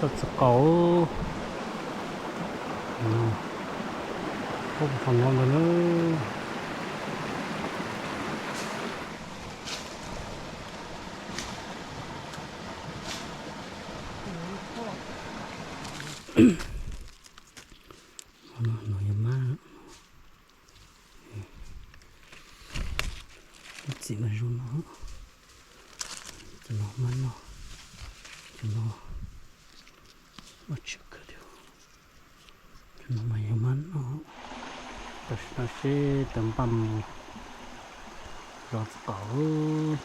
Txoj txiv qaub, qhov no ntag na. No yog mab, ib txhij mas zoo no, cov no mab noj, cov no ua tshwm kawg thiab. Cov no mas yog mab noj. Tam sim no seb tus npaj mus zov txiv qaub.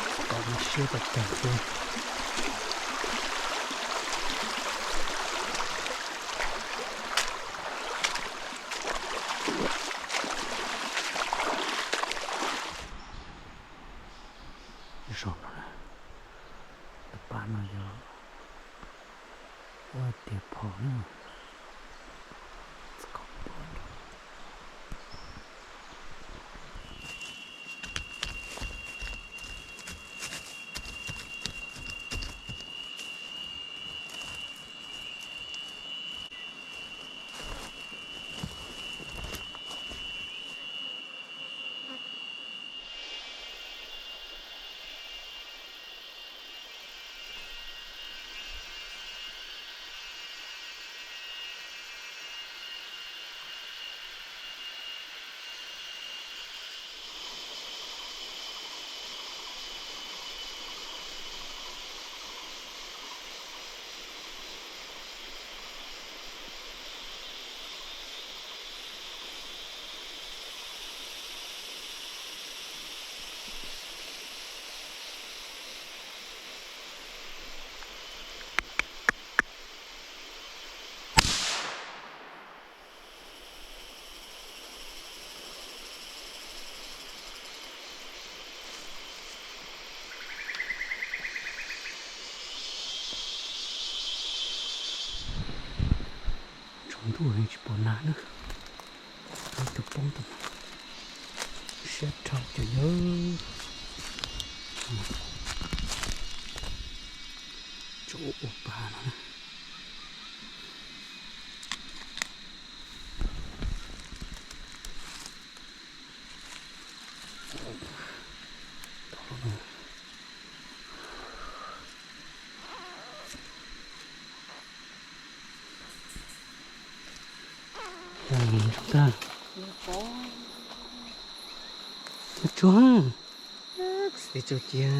Txiv qaub no siab tag tag thiab. Zog no, tus paj no yog ua tiag phom na. Tsaus ntuj tsis pom nas na. Tus poob tau siab dhau ces yog tsaus ua pa no. Tag, tsuag, tsuag cia.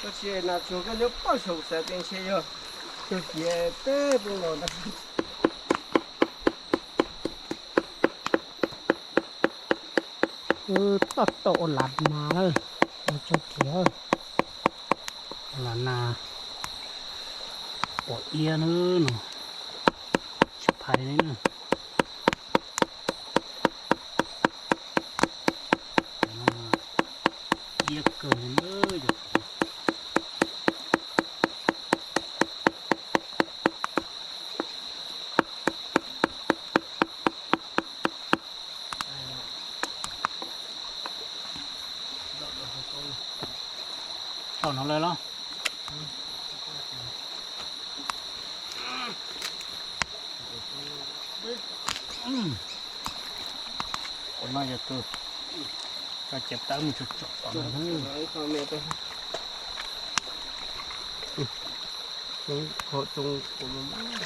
Tab sis nas tsuag koj nyob poj saum xav tias ntshe yog tsuag cia peb peb los ntag. Wb tab tom ua las nas lawm, ua tso kiag las nas pom iab na no, tsis phais li na. Iab kawg li na yog. Tau no lawm los? Ua no yog tus tso ciav tawb mus tsom tsom no.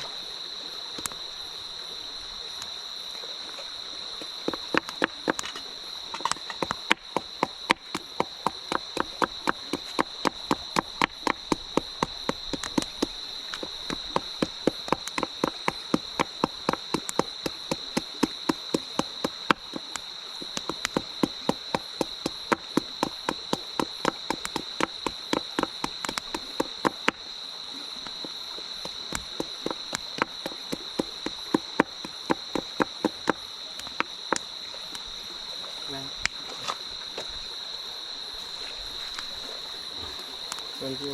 Rau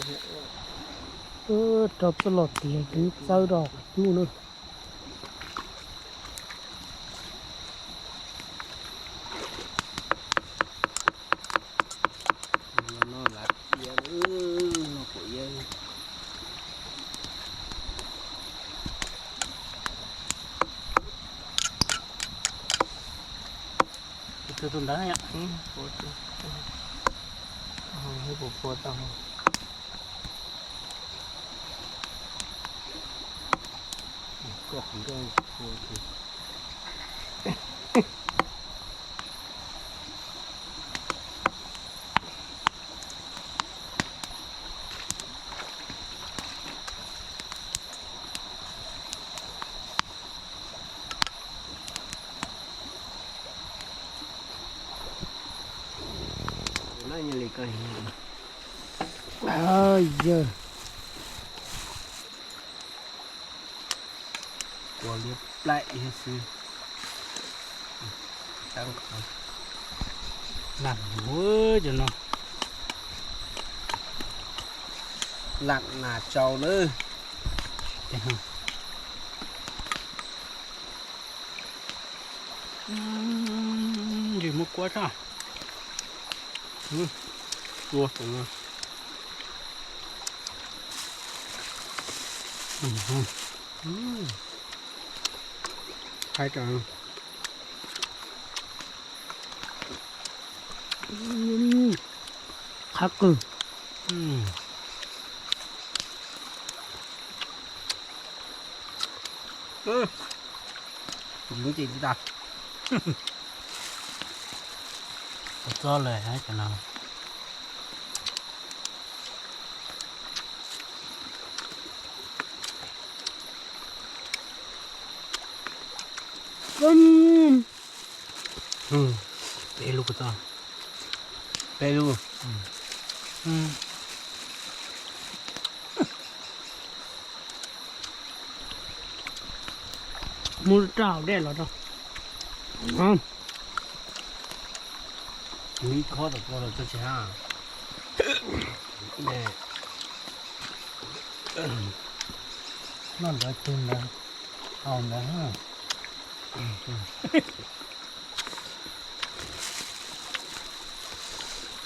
txoj los tiav cub txawb rau qhov cub na. Tus ntawd puas tau? Yawg, kua liab plaim xwb. Lam cov no, lam nas tsau lawm. Ntsis muab kuab tso. Tua. Qab kawg. Qab kawg. Ntsis tsis tas. Txob lawm cov no. Peb lub ko txob. Peb lub. Muab rau hauv dej los rau. Ib khob tom kua los txog tsis hab. Noj ntawd tug ntawd, haus ntawd.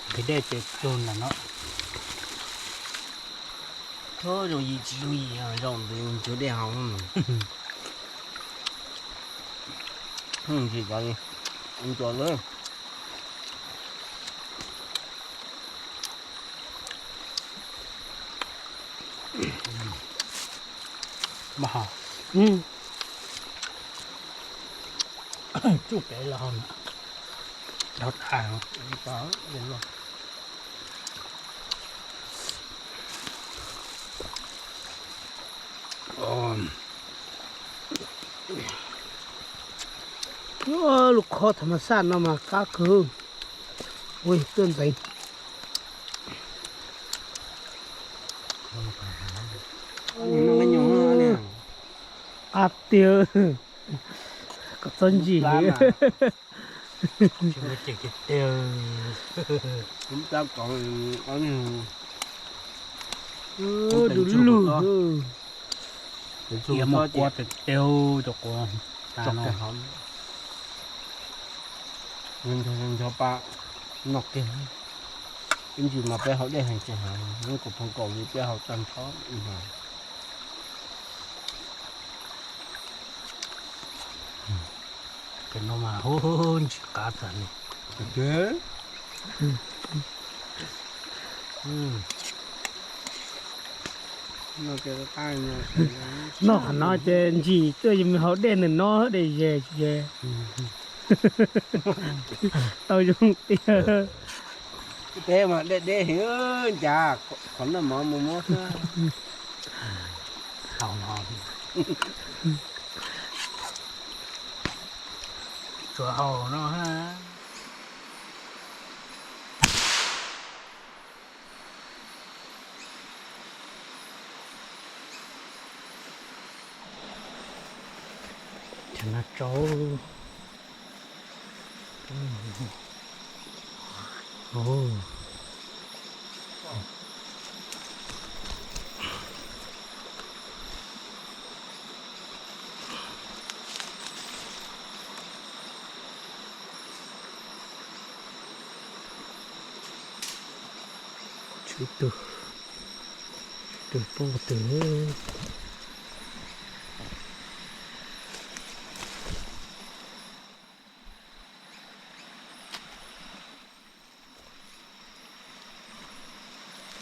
Nqhis dej ces tug ntawm no. Thaum zoo yim tsis zoo yim zaum ntawd ncuav dej haus. Ntsis cov li ncuav lawm. Mas tsuj pem los haus na. Dhau tas. Lub khob tham mas xaj no mas qab kawg. Ui, tuaj ntxeev. Qab tiag. Kom txob ntsis. Du lug. Mus kua tes teg cov quav tas no. Nco pa noj kiag. Ib ntsis mas peb haus dej heev tsis heev, kuv phoov kaum li peb haus tag nrho ib hmos. Tes no mas hu ntsis qab tag li. Noj qhov no ces ntsis tuaj yus mus haus dej ntawm no dej ze ze. Tau zoo tiag. Peb mas dej deb heev, cas qhov noj mov mus muab xwb. Haus no, tsuas haus no. Cov no tsau. Ib tug, tug poob qhov twg.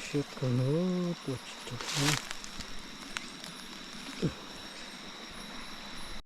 Siab kawg no, tua tsis tau.